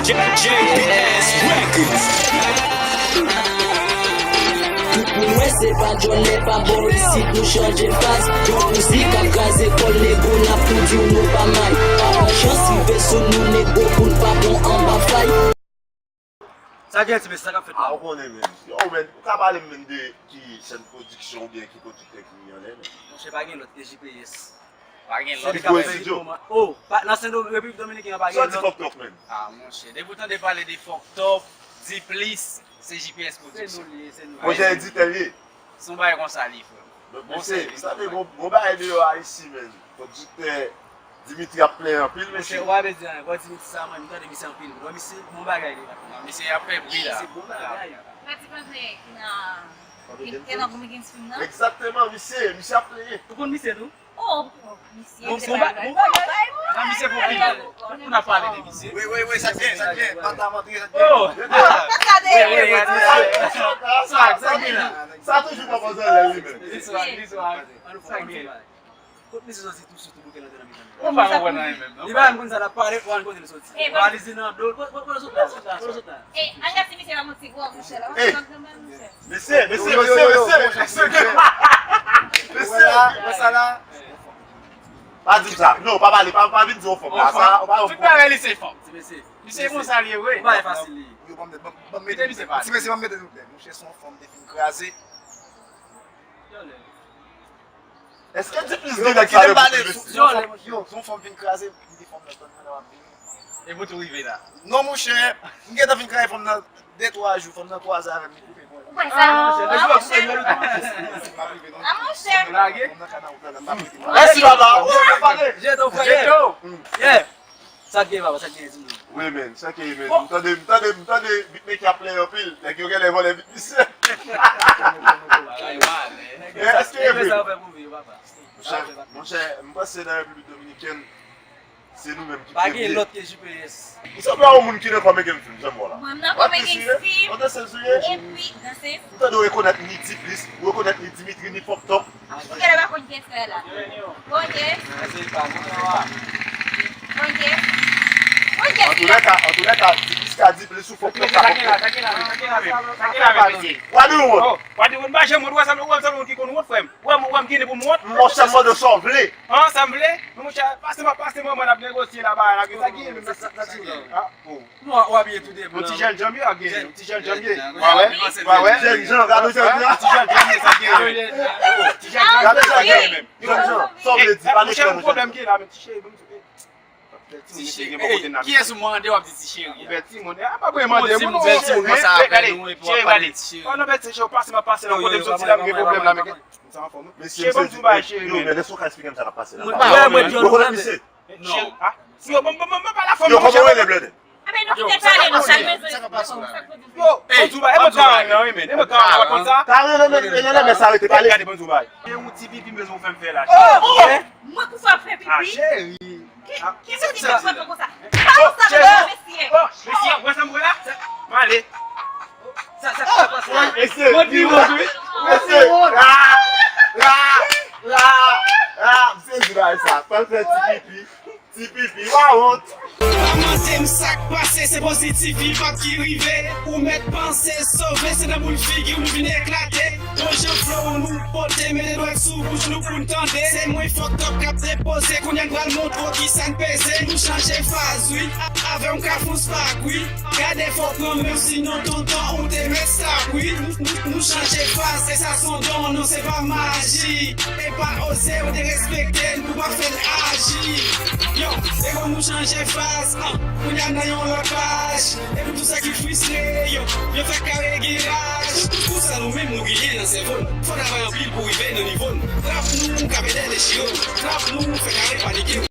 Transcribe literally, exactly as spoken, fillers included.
J P S Records. Tout moun wè se pa djòlè pa bò isit nou chanje faz. Yon mizik ap kraze kòl nego n ap tou di w nou pa may. Pa pran chans rive sou nou nego pou n pa bon anba fay. Sa gen ti mesye sa k ap fèt la? Ah, ou konnen menm. Yo, men, ou ka pale m menm de ki chèn pwodiksyon oubyen ki pwodiktè ki anlè menm? Monchè, pa gen lòt ke J P S. Pa gen lòt. Ki bò estidyo? Oh, pa, nan Sendomeng, Repiblik Dominiken an pa gen lòt. Sòti Fòk Tòk menm. Ah, monchè, depi w tande pale de Fòk Tòk, Diplis, se J P S Pwodiksyon. Se nou li ye, se nou. Pwojè editè l ye. Se yon bagay konsa li ye, frè m. Bon sèvis. Tande, bon, bon bagay deyò a isi, men. Pwodiktè Dimitri ap plenyen anpil, mesye. Monchè, ou pa bezwen anyen. Bon, Dimitri sa, mwen, m tande misye anpil. Bon, misye, bon bagay li la. Non, misye ap fè bri la. Se bon bagay. Pati panse nan, nan Dominican film nan? Egzakteman, misye, misye ap plenyen. Ou konn misye tou? Oh, misye. Bon, bon ba-, bon bagay. Nan misye pou pil. Tout moun ap pale de misye. Wi, wi, wi, sa k gen, sa k gen. Pata vantre, sa k gen. Oh! Wi, wi, wi. Sa, sa k gen la. Sa toujou pa poze lè li menm. Li swag, li swag. Sa k gen. Kot misye soti tou, soti bouke nan tè nan mitan. Ou pa konprann anyen menm, non? Li pa konn sa l ap pale, pou al kote l soti. Valiz li nan do l, kote, kote, kote l soti la, kote l soti la. Ey, ann gade si misye pa monte gwo, monchè la. Ey! Mesye, mesye, mesye, mesye, mesye. Mesye. Wè sa la. Pa di m sa. Non, pa pale, pa, pa vin di yon fanm la. Sa, ou pa yon fanm. Tout bagay li se fanm. Ti mesye. Misye konsa li ye vre. Ou pa fasil li. Yo, ban m, ban m, ban m mete nou. Ti mesye, ban m mete nou. Monchè, se yon fanm te fin kraze. Èske Diplis gen nèg sa yo pou Diplis? Yo, se yon fanm vin kraze m, m di fanm nan tann mwen nan w ap vini. E pou tou rive la. Non, monchè, m gentan fin kraze fanm nan de twa jou, fanm nan kwaze avè m, li koupe pwen. Ou kwè sa? Ah, monchè. Fanm nan ka nan wout la, m ap rete. Mèsi, papa. Ou pa pale. Jeto, frè. Jeto. Yeah. Sa k gen, papa? Sa k gen, di nou? Wi, men, sa k gen, men. M tande, m tande, m tande beatmaker ap plenyen anpil. Nèg yo genlè vòlè beat misye. Bagay malè. Èske e vre? Monchè, monchè, m panse nan Repiblik Dominikèn, se nou menm ki premye. Pa gen lòt ke J P S. Ou sanble a yon moun ki nan Kòm Egenfim, jan m wè w la. Mwen, m nan Kòm Egenfim. Ou dansez ou ye? Epi, dansez. M tande w rekonèt ni Diplis, ou rekonèt ni Dimitri, ni Fòk Tòk. Ou genlè pa konn kiyès la. Konn kiyès? Konn kiyès? Konn kiyès? Antoulèka, antoulèka, Diplis ka di plis ou Fòk Tòk ka konprann. Sa gen la, sa gen la, sa gen la menm, sa gen la menm, mesye. Wadi wont. Oh, Wadi wont, m pa janm wont, ou wè sa, ou wè sa moun ki konn wont, frè m. Ou wè m, ou wè m ginen pou m wont? Monchè, m mande w sa w vle. An, sa m vle? Men monchè, pase mwen, pase mwen, mwen ap negosye la, bagay la, gen sa gen, men sa, sa, sa gen. Ah, oh. Non, w abiye tou de blan. Yon ti jèn janm ye, ok. Yon ti jèn janm ye. Wa wè? Wa wè? Jèn jan, gade jèn jan. Ti jèn janm ye, sa gen. Ti jèn janm ye, sa gen menm. Jèn jan, sa w vle di, pa de pwoblèm ki la, men ti cheri, bon, ti cheri. Ti cheri, kiyès ou mande w ap di ti cheri a? Ou bèl timoun, a pa vre mande moun, ou bèl timoun konsa apre nou, epi w ap pale ti cheri. Oh non, bèl ti cheri, pase m ap pase nan kote m soti la, m gen pwoblèm la, men. Sa anfòm wi. Mesye, cheri, ban m di w bagay, cheri, men. Lè sou ka eksplike m sa k ap pase la. Moun pa wè mwen djòl ou rekonèt misye? Non. Yo, bon, bon, bon, bon, pa la fanm. Yo, kòman w rele, Blende? Amen, nou kite pale, nou chak bezwen. Yo, bon, di w bagay, e mwen karan nan, wi, men. E mwen karan, w konn sa? Karan nan, men, men, men, men, sa rete pale. Gade, bon, di w bagay. E yon ti pipi m bezwen w fè m fè la. Oh, oh, mwen pou fè w fè pipi? Ah, cheri. Ki, ki pipi m bezwen fè konsa? Pa konsa, mesye. Oh, mesye, wè sa m wè la? M ale. Sa, sa, sa, sa, sa. Mesye, mesye. Ah, ah, ah, ah, m sezi bagay sa. Pa l fè ti pipi. Ti pipi, pa wont. Pa mande m sa k pase, se pozitif hip hop ki rive. Ou mèt panse sove, se nan boul figi w nou vin eklate. Bon jan flow nou pote, mete dwèt sou bouch nou pou n tande. Se mwen Fòk Tòk k ap depoze, kounye a n pral montre w kisa n peze. Nou chanje faz, wi, avè yon kafou spak, wi. Gade fò pran men w, sinon tonton ou te mèt stop, wi. Nou, nou, nou chanje faz, e sa s on don, non se pa maji. E pa oze w derespekte n pou pa fè n aji. Yo, e bon nou chanje faz, ah, kounye a nan yon lòt paj. E pou tout sa ki fristre, yo, yo fè kare gen raj. Pou sa nou menm nou genyen nan sèvo n, fò travay anpil pou rive nan nivo n. Trap nou, ka pede dechire w. Trap nou, fè kare panike w.